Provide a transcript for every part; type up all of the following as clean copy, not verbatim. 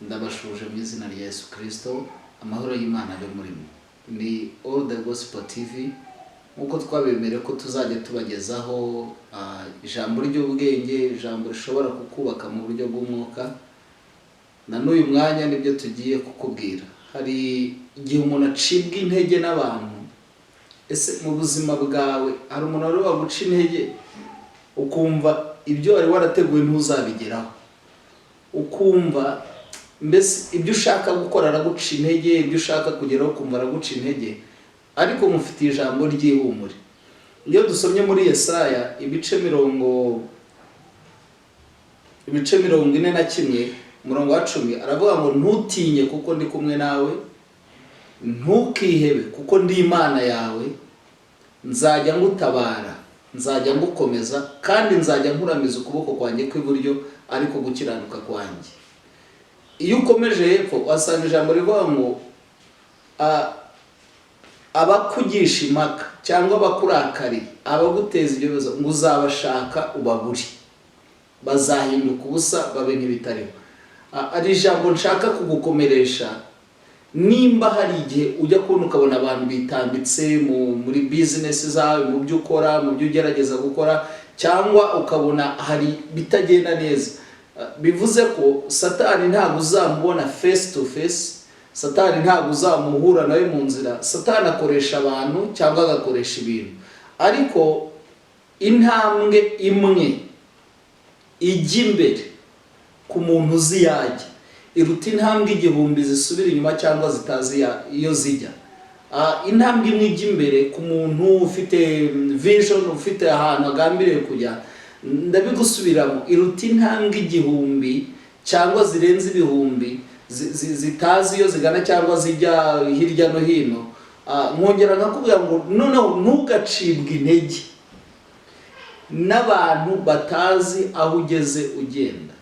Ndabasuhuje mu izina rya Yesu Kirisito. Amahoro y'Imana abe muri mwe. Ni All The Gospel TV, nk'uko twabemereye ko tuzajya tubagezaho ijambo ry'ubwenge, ijambo rishobora kukubaka mu buryo bw'umwuka. Na n'uyu mwanya nibyo tugiye kukubwira. Hari igihe umuntu acibwa intege n'abantu. Ese mu buzima bwawe hari umuntu wari waguca intege, ukumva ibyo wari warateguye ntuzabigeraho, ukumva mbese ibyo ushaka gukora araguca intege, ibyo ushaka kugeraho ukumva araguca intege? Ariko mufitiye ijambo ry'ihumure. Iyo dusomye muri Yesaya ibice 41, umurongo wa 10, aravuga ngo: "Ntutinye kuko ndi kumwe nawe, ntukihebe kuko ndi Imana yawe. Nzajya ngutabara, nzajya ngukomeza, kandi nzajya nkuramiza ukuboko kwanjye kw'iburyo, ariko gukiranuka kwanjye." Iyo ukomeje hepfo wasanga ijambo rivuga ngo abakugisha impaka cyangwa abakurakariye, abaguteza ibyo bibazo, ngo uzabashaka ubabure, bazahinduka ubusa, babe nk'ibitariho. Ari ijambo nshaka kugukomeresha. Nimba hari igihe ujya kubona ukabona abantu bitambitse muri bizinesi zawe, mu byo ukora, mu byo ugerageza gukora, cyangwa ukabona hari bitagenda neza, bivuze ko Satani ntabwo uzamubona face to face. Satani ntabwo uzamuhura nawe mu nzira. Satani akoresha abantu cyangwa agakoresha ibintu, ariko intambwe imwe ijya imbere ku muntu uzi yajya iruta intambwe 1000 zisubira inyuma cyangwa zitazi iyo zijya. Intambwe imwe ijya imbere ku muntu ufite vision, ufite ahantu agambiriye kujya, ndabigusubiramo, iruta intambwe 1000 cyangwa zirenze ibihumbi zitazi iyo zigana cyangwa zijya hirya no hino. Nkongera nkakubwira ngo noneho ntugacibwe intege n'abantu batazi aho ugeze ugenda.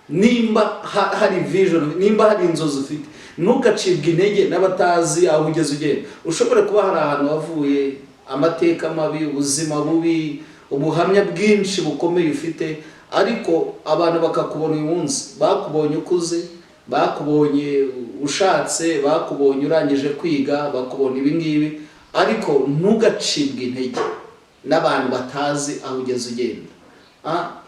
Nimba hari vision, nimba hari inzozi ufite, ntugacibwe intege n'abatazi aho ugeze ugenda. Ushobora kuba hari ahantu wavuye, amateka mabi, ubuzima bubi, ubuhamya bwinshi bukomeye ufite, ariko abantu bakakubona uyu munsi, bakubonye ukuze, bakubonye ushatse, bakubonye urangije kwiga, bakubona ibi ngibi, ariko ntugacibwe intege n'abantu batazi aho ugeze ugenda.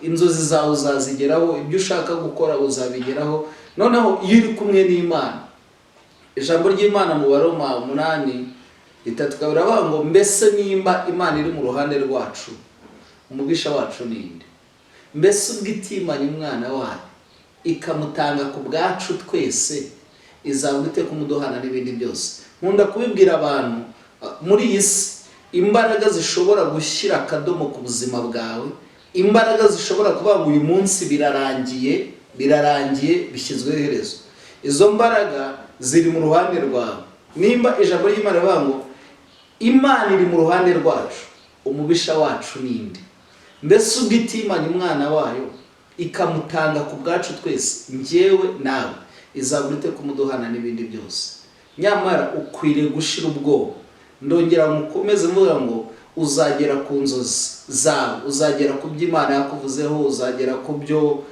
Inzozi zawe uzazigeraho, ibyo ushaka gukora uzabigeraho. Noneho iyo uri kumwe n'Imana, ijambo ry'Imana mu Baroma 8:32 avuga ngo: "Mbese nimba Imana iri mu ruhande rwacu, umubisha wacu ni nde? Mbese ubwo itimanye umwana wayo ikamutanga ku bwacu twese, izabura ite kumuduhana n'ibindi byose?" Nkunda kubibwira abantu, muri iyi si imbaraga zishobora gushyira akadomo ku buzima bwawe, imbaraga zishobora kuvuga ngo uyu munsi birarangiye, birarangiye, bishyizweho iherezo, izo mbaraga ziri mu ruhande rwawe. Nimba ijambo ry'Imana rivuga ngo Imana iri mu ruhande rwacu, umubisha wacu ninde? Mbese ubwo itimanye umwana wayo ikamutanga ku bwacu twese, njyewe nawe, izabura ite kumuduhana n'ibindi byose? Nyamara ukwiriye gushira ubwoba. Ndongera mukomeze mvuga ngo uzagera ku nzozi zawe, uzagera ku byo Imana yakuvuzeho, uzagera ku byo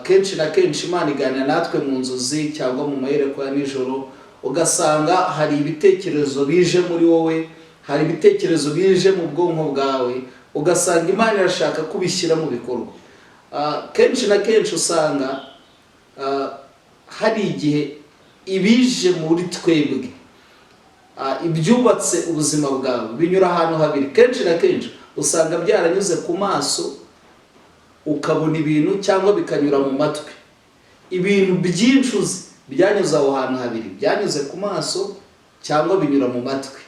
kenshi na kenshi Imana iganira natwe mu nzozi cyangwa mu mayerekwa ya nijoro, ugasanga hari ibitekerezo bije muri wowe, hari ibitekerezo bije mu bwonko bwawe, ugasanga Imana irashaka kubishyira mu bikorwa. Kenshi na kenshi usanga hari igihe ibije muri twebwe, ibyubatse ubuzima bwawe binyura ahantu habiri. Kenshi na kenshi usanga byaranyuze ku maso, ukabona ibintu, cyangwa bikanyura mu matwi. Ibintu byinshi uzi byanyuze aho hantu habiri: byanyuze ku maso cyangwa binyura mu matwi.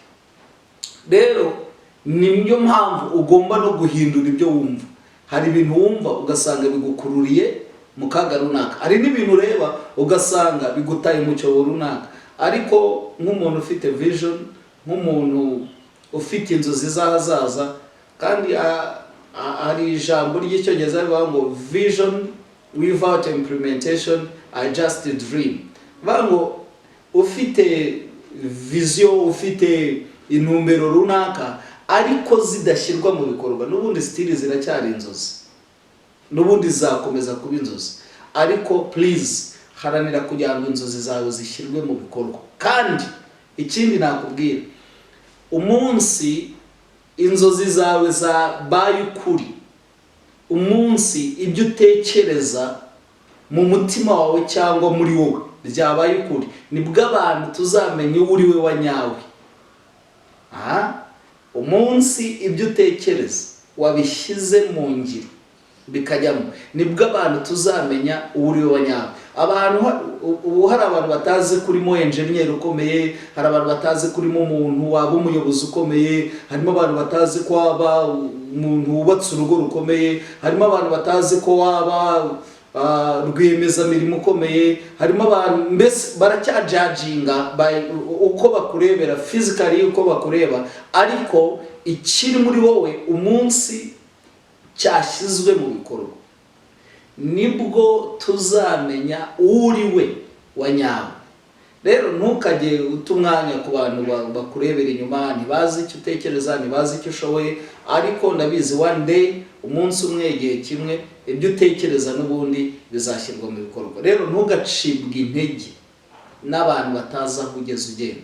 Rero niyo mpamvu ugomba no guhindura ibyo wumva. Hari ibintu wumva ugasanga bigukururiye mu kaga runaka, hari n'ibintu ureba ugasanga bigutaye mu cyobo runaka. Ariko nk'umuntu ufite vision, nk'umuntu ufite inzozi z'ahazaza, kandi hari ijambo ry'Icyongereza rivuga ngo "Vision without implementation are just a dream." Bivuga ngo ufite vision, ufite intumbero runaka, ariko zidashyirwa mu bikorwa, n'ubundi still ziracyari inzozi, n'ubundi zakomeza kuba inzozi. Ariko please, Haranira kugira ngo inzozi zawe zishyirwe mu bikorwa. Kandi ikindi nakubwira, umunsi inzozi zawe zabaye ukuri, umunsi ibyo utekereza mu mutima wawe cyangwa muri wowe byabaye ukuri, nibwo abantu tuzamenya uwo uri we wa nyawe. Aha, umunsi ibyo utekereza wabishyize mu ngiro bikajyamo, nibwo abantu tuzamenya uwo uri we wa nyawe. Abantu ubu hari abantu batazi ko urimo enjeniyeri ukomeye, hari abantu batazi ko urimo umuntu waba umuyobozi ukomeye, harimo abantu batazi ko waba umuntu wubatse urugo rukomeye, harimo abantu batazi ko waba rwiyemezamirimo ukomeye, harimo abantu mbese baracyajudginga uko bakurebera physically, uko bakureba, ariko ikiri muri wowe, umunsi cyashyizwe mu bikorwa, nibwo tuzamenya uri we wa nyawe. Rero ntukajye uta umwanya ku bantu bakurebera inyuma, ntibazi icyo utekereza, ntibazi icyo ushoboye. Ariko ndabizi, one day, umunsi umwe, igihe kimwe, ibyo utekereza n'ubundi bizashyirwa mu bikorwa. Rero ntugacibwe intege n'abantu batazi aho ugeze ugenda.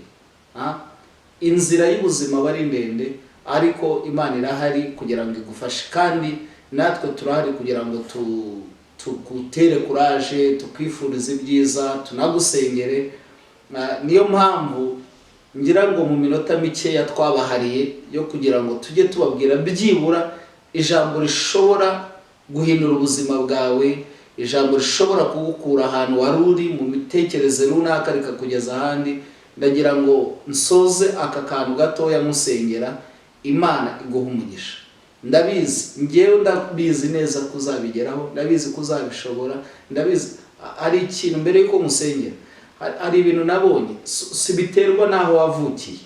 Inzira y'ubuzima aba ari ndende, ariko Imana irahari kugira ngo igufashe, kandi natwe turahari kugira ngo tugutere courage, tukwifurize ibyiza, tunagusengere. Niyo mpamvu ngira ngo mu minota mikeya twabahariye yo kugira ngo tujye tubabwira byibura ijambo rishobora guhindura ubuzima bwawe, ijambo rishobora kugukura ahantu wari uri mu mitekerereze runaka rikakugeza ahandi. Ndagira ngo nsoze aka kantu gatoya musengera, Imana iguha umugisha. Ndabizi, ngewe ndabizi neza ko uzabigeraho, ndabizi ko uzabishobora, ndabizi. Hari ikintu mbere y'uko musengera, hari ibintu nabonye, si biterwa n'aho wavukiye.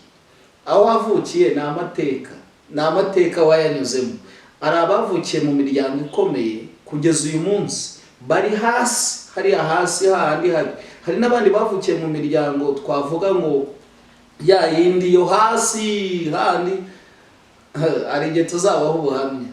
Aho wavukiye ni amateka, ni amateka wayanyuzemo. Hari abavukiye mu miryango ikomeye, kugeza uyu munsi bari hasi hariya hasi hahandi habi. Hari n'abandi bavukiye mu miryango twavuga ngo ya yindi yo hasi handi, hari igihe tuzabaho ubuhamya.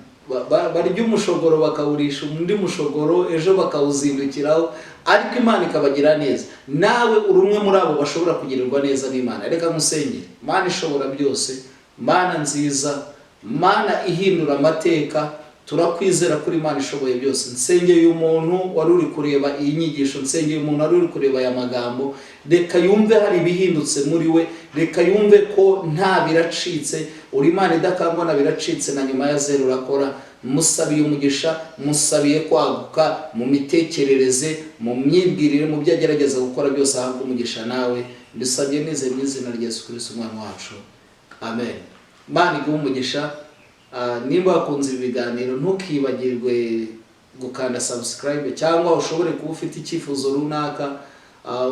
Barya umushogoro bakawurisha undi mushogoro, ejo bakawuzindukiraho, ariko Imana ikabagira neza. Nawe uri umwe muri abo bashobora kugirirwa neza n'Imana. Reka musengere. Mana ishobora byose, Mana nziza, Mana ihindura amateka, turakwizera kuri Imana ishoboye byose. Nsengeye uyu muntu wari uri kureba iyi nyigisho, nsengeye umuntu wari uri kureba aya magambo. Reka yumve hari ibihindutse muri we, reka yumve ko nta biracitse. Uri Imana idakangwa na biracitse, na nyuma ya zeru urakora. Musabiye umugisha, musabiye kwaguka mu mitekerereze, mu myibwirire, mu byo agerageza gukora byose, ahabwe umugisha nawe. Mbisabye nizeye mu izina rya Yesu Kristo Umwana wacu, amen. Imana iguhe umugisha. Nimba wakunze ibi biganiro, ntukibagirwe gukanda subscribe, cyangwa ushobore kuba ufite icyifuzo runaka,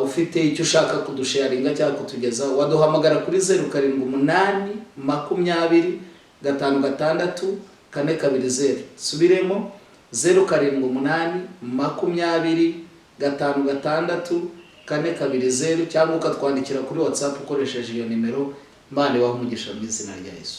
ufite icyo ushaka kudusharinga cyangwa kutugezaho, waduhamagara kuri 0782056420. Subiremo: 0782056420, cyangwa ukatwandikira kuri WhatsApp ukoresheje iyo nimero. Imana ibahe umugisha mu izina rya Yesu.